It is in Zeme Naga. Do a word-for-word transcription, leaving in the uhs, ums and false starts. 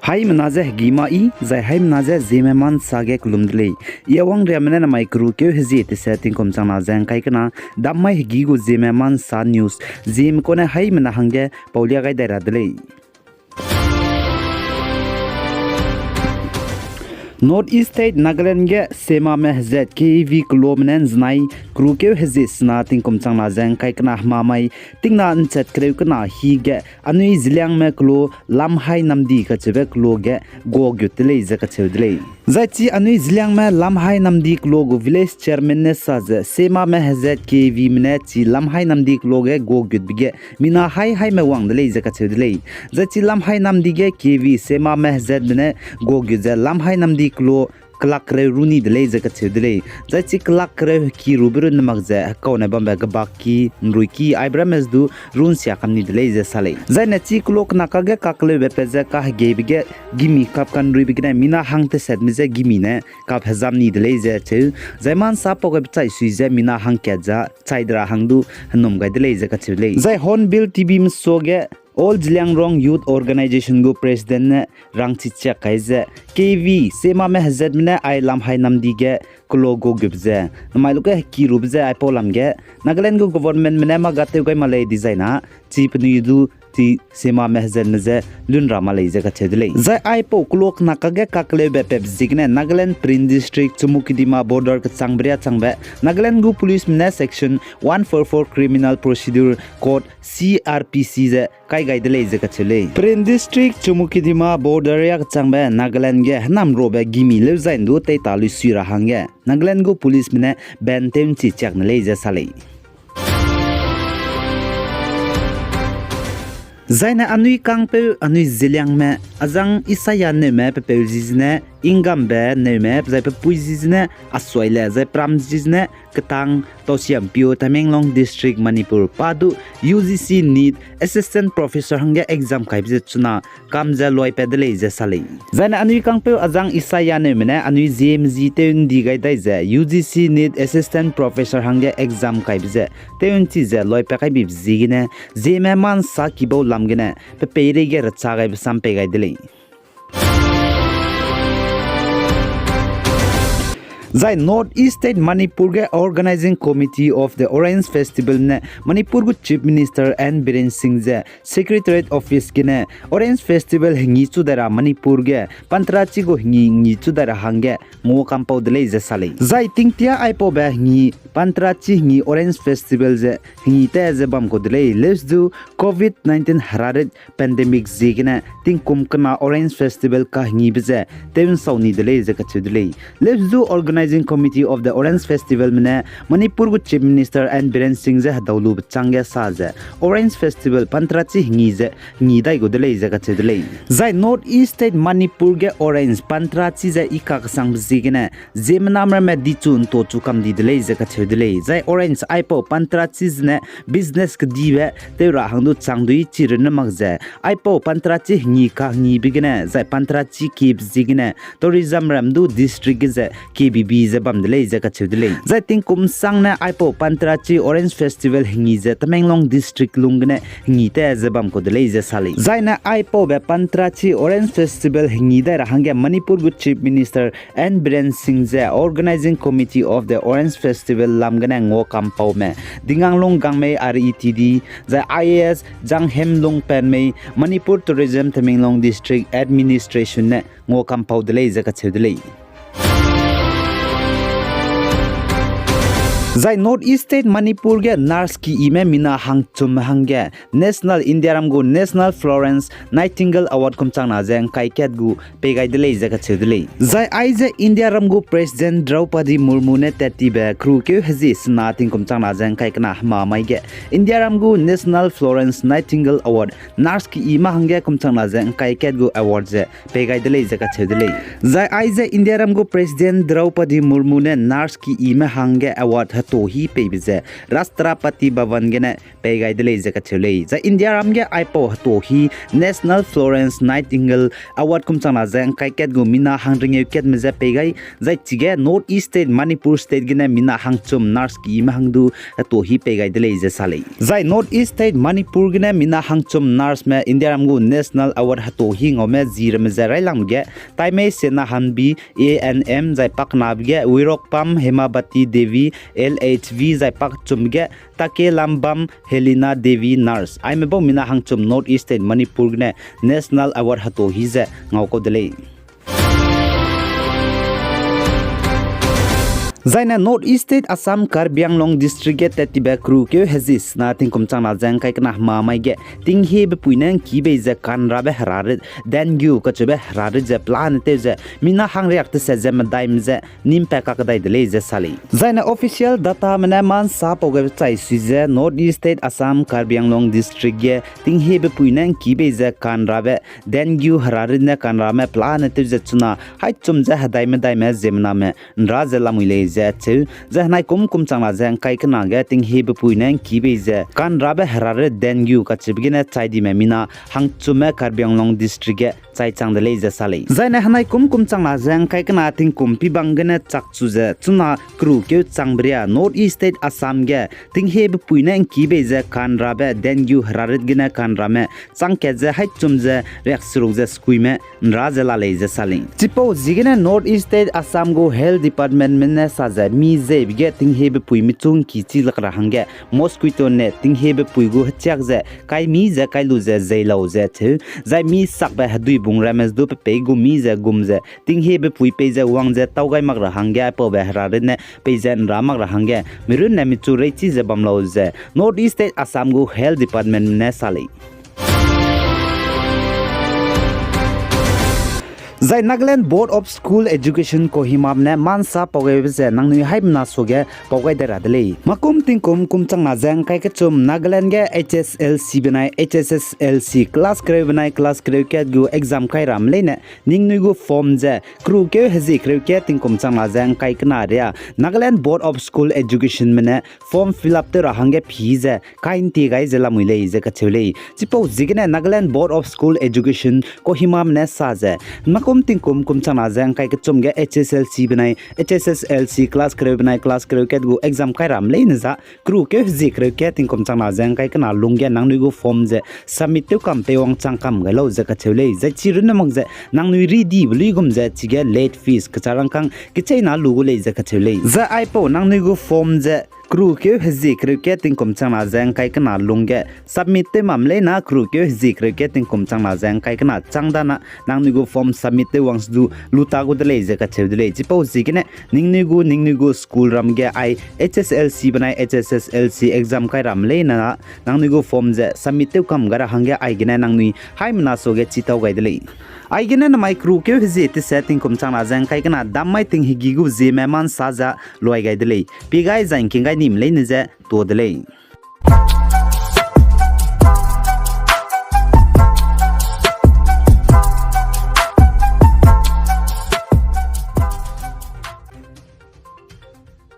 Haimena ze hegî ma i, zai haimena ze Zeme Mansa ge kelum de lei. I Awang Riame ne namai keru keu hezie tese tingkum changna ze ngkai kena, dam mai hegî gu Zeme Mansa News, Zeme kone haimena hangge paulia gai dai ra de lei. North East State Nagaland ge semame hezat K V kelome ne nzenai keru keu hezie sena tingkum changna ze ngkai kena hemamai tingna nchat kereu kena hi ge anui Zeliangme kelo Lamhai Namdi kacheube kelo ge guagut de lei ze kacheu de lei. Zai chi anui Zeliangme Lamhai Namdi kelo gu village chairman ne sa ze semame hezat K Vme ne chi Lamhai Namdi kelo ge guagutbe ge mina hai haime wang de lei ze kacheu de lei. Zai chi Lamhai Namdi ge K V semame hezatme ne guagut ze Lamhai Namdi kelo kelak kereu ru ni de lei ze kacheu de lei. Zai chi kelak kereu heki rube runne mak ze hekaune bambe kebakki, nruiki, aibe ramme du runsia kam ni de lei ze sa lei. Zaine chi kelo kena kage kakeleube pat ze kahegeibe ge gimi kap kanruibe gene mina hang tesetme je gimi ne kap hezam ni de lei ze cheu. Zai mansa pau gaibe chai sui ze mina hangkat ze chai de ra hang du henum gai de lei ze kacheu lei. Zai Hornbill T V mesuage All Zeliangrong Youth Organization gu president ne rangchi chiak kai ze, K V semame hezatme ne ai Lamhai Namdi ge kelo guagutbe ze namai luge heki rube ze aipau lam ge Nagaland gu governmentme ne mâ gatew gai ma lei dizai na, chi penui du chi semame hezatme je lun ra ma lei ze kacheu de lei. Zai aipau kelo kena kage kakeleube patbe ziegene Nagaland Peren District Chumoukedima border kechangbe riâ changbe Nagaland gu policeme ne section one four four Criminal Procedure Code, C R P C ze kai gai de lei ze kacheu lei. Peren District Chumoukedima border riâ kechangbe Nagaland ge hênam rabe gimi leu zai ndu teita luisui ra hangge Nagaland gu policeme ne ban tew nchi chiak ne lei ze sa lei. Zaine anui kangpeu anui Zeliangme azang Isaiah Neume pepeu zi zene Ingambe Neume zai pepui zi zene Asuaile zai pram zi zene Ketang Tosiampio Tamenglong District Manipur pa du U G C NEET Assistant Professor hangge exam kaibe ze chuna kam ze loipat de lei ze sa lei. Zaine anui kangpeu azang Isaiah Neume ne anui ziemme zi tew ndi gai dai ze U G C NEET Assistant Professor hangge exam kaibe ze tew nchi ze loipat kaibe ziegene Zeme mansa kibau lam gene pe peireige recha gaibe sam pei gai de lei. Zai North East State Manipur ge Organizing Committee of the Orange Festival ne Manipur gu Chief Minister N Biren Singh ze Secretariat Office gene Orange Festival hengi chu dai ra Manipur ge pantrachi gu hengi ngi chu dai ra hangge ngua kampau de lei ze sa lei. Zai tingtia aipaube hengi pantrachi hengi Orange Festival ze hengi te ze bam kau de lei. Leus du Covid nineteen herarit pandemic ziegene tingkum kena Orange Festival kahengibe ze tew nsau ni de lei ze kacheu de lei. Leus du Organizing Committee of the Orange Festivalme ne Manipur gu Chief Minister N Biren Singh ze hedau lube chângge sa ze Orange Festival pantrachi hengi ze ngi dai gu de lei ze kacheu de lei. Zai North East State Manipur ge Orange pantrachi ze i kakesangbe ziegene ziemmename ramme dichu nta chu kam di de lei ze kacheu de lei. Zai Orange aipau pantrachi zene business kedibe tew ra hang du chang dui chi runne mak ze aipau pantrachi hengi kahengibe gene zai pantrachi kiebe ziegene tourism ram du district ge ze K B B ze bam de lei ze kacheu de lei. Zai tingkum sangne aipau pantrachi Orange Festival hengi ze Tamenglong District lung gene hengi te ze bam kau de lei ze sa lei. Zaine aipaube pantrachi Orange Festival hengi dai ra hangge Manipur gu Chief Minister N Biren Singh ze Organizing Committee of the Orange Festival lam gene ngua kampaume Dinganglung Gangmei R E T D, zai I A S Janghemlung Penmei, Manipur Tourism Tamenglong District Administration ne ngua kampau de lei ze kacheu de lei. Zai North East State Manipur ge nurse ki ime mina hangchum hangge National Indiaram gu National Florence Nightingale Award kum changna ze ngkai kat gu pei gai de lei ze kacheu de lei. Zai aize Indiaram gu President Draupadi Murmu ne tat tibe keru keu hezie sena tingkum changna ze ngkai kena hemamai ge Indiaram gu National Florence Nightingale Award nurse ki ime hangge kum changna ze ngkai kat gu award ze pei gai de lei ze kacheu de lei. Zai aize Indiaram gu President Draupadi Murmu ne nurse ki ime hangge award hetohi peibe ze Rashtrapati Bhavan gene pei gai de lei ze kacheu lei. Zai Indiaram ge aipau hetohi National Florence Nightingale Award kum changna ze ngkai kat gu mina hangringeu katme je pei gai, zai chige North East State Manipur State gene mina hangchum nurse kime hang du hetohi pei gai de lei ze sa lei. Zai North East State Manipur gene mina hangchum nurseme Indiaram gu National Award hetohi ngaume zireme ze railangbe ge Taimei Senahanbi, A N M, zai paknabe ge Wirokpam Hemabati Devi, L H V, zai pakchumbe ge Takelambam Helena Devi, nurse. Aime bau mina hangchum North East State Manipur gene National Award hetohi ze ngau kau de lei. Zaine North East State Assam Karbi Anglong District ge tat tibe kerukeu hezie sena tingkum changna ze ngkai kena hemamai ge tinghebe pui ne ngkî bei ze kanrabe herarit dengue kacheube herarit ze pelane tew ze mina hangriak tese ze medaime ze nimpat kakdai de lei ze sa lei. Zaine official datame ne mansa pau ge chai sui ze North East State Assam Karbi Anglong District ge tinghebe pui ne ngkî bei ze kanrabe dengue herarit ne kanrame pelane tew ze chuna haichum ze hedai medaime ziemmename nra ze lamui lei ze cheu. Zai henai kum kum changna ze ngkai kena ge tinghebe pui ne ngkî bei ze kanrabe herarit dengue kacheube gene chai dime mina hangchume Karbi Anglong District ge chai chang de lei ze sa lei. Zaine henai kum kum changna ze ngkai kena tingkum pibang gene chakchu ze chuna kerukeu changbe ria North East State Assam ge tinghebe pui ne ngkî bei ze kanrabe dengue herarit gene kanrame changkat ze haichum ze riakseruk ze sekuime nra ze la lei ze sa lei. Chipau ziegene North East State Assam gu Health Departmentme ne sa ze mi zeibe ge tinghebe pui michu ngkî chi lak ra hangge mosquito net tinghebe pui gu hechiak ze kaimi ze kai lu ze zei lau ze cheu, zai mi sakbe hedui bung ramme du pe pei gu mi ze gum ze tinghebe pui pei ze wang ze tau gai mak ra hangge aipaube herarit ne pei ze nra mak ra hangge mirunne michu reichi ze bam lau ze North East State Assam gu Health Departmentme ne sa lei. Zai Nagaland Board of School Education Kohimame ne mansa pau gaibe ze nangnui haimena suage pau gai de ra de lei. Makum tingkum kum changna ze ngkai kechum Nagaland ge H S L C benai H S S L C class kereu benai class kereu kat gu exam kai ramme leine ningnui gu form ze kerukeu hezie kereu kat tingkum changna ze ngkai kena ria Nagaland Board of School Educationme ne form fill up tew ra hangge pî ze kai ntie gai ze lamui lei ze kacheu lei. Chipau ziegene Nagaland Board of School Education Kohimame ne sa ze, makum tingkum kum changna ze ngkai kechum ge H S L C benai H S S L C class kereu benai class kereu kat gu exam kai ramme leine za kerukeu hezie kereu kat tingkum changna ze ngkai kena lungge nangnui gu form ze submit tew kam peiwang chang kam gai lau ze kacheu lei. Zai chi runne mak ze nangnui ridibe luigum ze chige late fees kecharangkang kecheîna lu gu lei ze kacheu lei. Zai aipau nangnui gu form ze kerukeu hezie kereu kat tingkum changna ze ngkai kena lungge submit tew mam leina kerukeu hezie kereu kat tingkum changna ze ngkai kena chang dana nangnui gu form submit tew wang se du luta gu de lei ze kacheu de lei. Chipau ziegene ningnui gu ningnui gu school ram ge ai H S L C benai H S S L C exam kai ramme leina nangnui gu form ze submit tew kam gai ra hangge aigene nangnui haimena suage chitau gai de lei. Aigene namai kerukeu hezie tese tingkum changna ze ngkai kena dam mai tinghegi gu zieme mansa ze luai gai de lei. Pie gai zai ngking gai nime leine ze tuâ de lei.